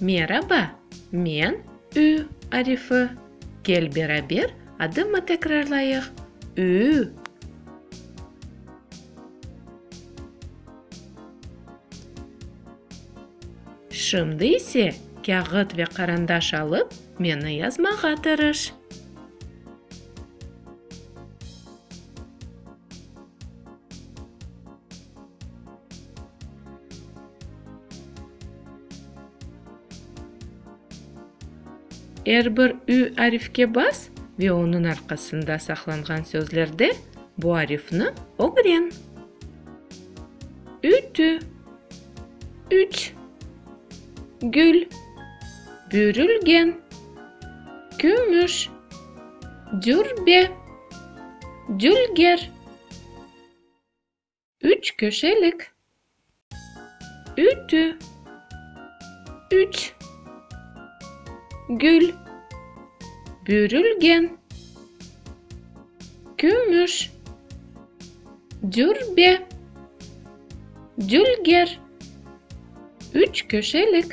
Meraba, men Ü arifi. Kel beraber adımı tekrarlayıq, Ü. Şimdi ise kâğıt ve qarandaş alıp, meni yazmağa tırış. Er bir ü arifke bas ve onıñ arqasında saqlanğan sözlerde bu arifni ögren. Ütü, üç, gül, bürülgen, kümüş, dürbe, dülger. Üç köşelik. Ütü. Üç. Gül. Bürülgen. Kümüş. Dürbe. Dülger. Üç köşelik.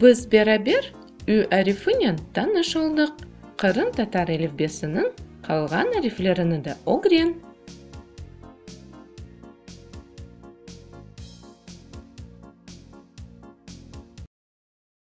Biz beraber Ü arifinen tanış oldıq. Qırımtatar elifbesiniñ qalğan ariflerini de ögren.